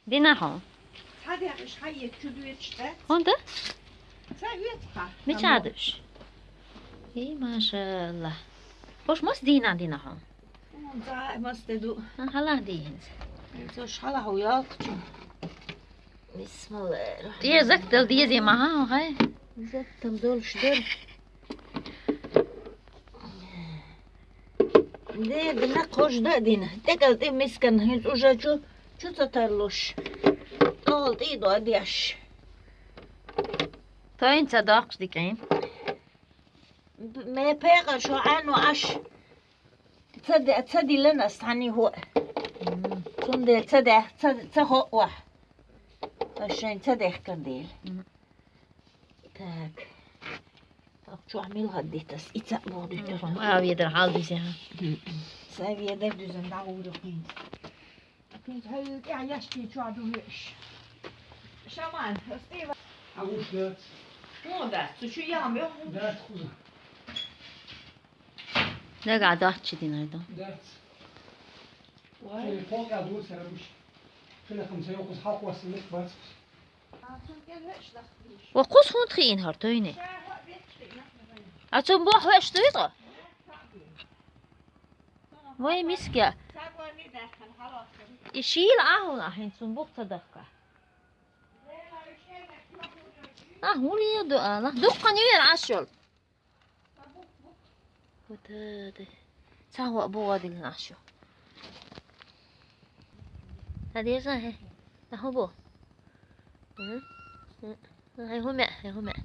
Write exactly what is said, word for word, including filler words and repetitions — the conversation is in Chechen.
Дина хьо? Цхьа дегӀ уж хьаэца чу доьдуш дац? ХӀунда? Ца оьцу хьа. Мича Амма. Душ? Ий, машалла. Хош мас дийна дина хьо? Хьун, за, мас де ду. А, хьалах дий хӀинца. Цо шала хьо ялх чу. Бисмиллахир. Те зак дал диезе ма хьа, хай? Зак там долуш дер. Де, дина, кхош да а дина. ТӀекӀал тӀе мискан хӀинца уже чу, чу ца тарлуш. ТӀогӀал тӀе а додеш. Тойн ца доккхуш дикӀин. Ме пекъар шо Ӏаьно Ӏаш. Ца де-, ца диллина ас цхьаьний хӀу. Мгм. Цундела ца де-, ца, ца хо охьа. Ас шайн ца дехкар дела. Мгм. Так. Так, чохь мила хӀаддитас, и цхьаъ боху дуьтур. Мгм. А, ведар хьал дуьзехьа. Мгм. Сайн ведар дуьзан дӀагӀур ю хӀинца. ХӀинца хьоьга тӀехь яшки чохь ду веш. Шаман, ас тӀе ва- Хьан гуш дац? ХӀун дац? Цу чу яам йо? Дац кхуза. Нагахь дац чи динай ду? Дац. Вай. Цуьнан кхокъя дур цара гуш. Хилахам ца йоккхуз хьалкхоссаллалц бац. Ва кхуза хӀунда хиъна хӀара тойне? А цун бохь веш дуй цкъа? Вай миска. И шийла ахьуна ахьин цун бух ца дахка. А, хӀун лийр ду ала? Дуккха нуьйр Ӏаш йолу. Вот это. Ца хӀоъ бу гӀодилла Ӏаш ю. Ца деза хӀе? Ца хӀун бу? М? М? Хьайн хӀун меа? Хьайн хӀун меа?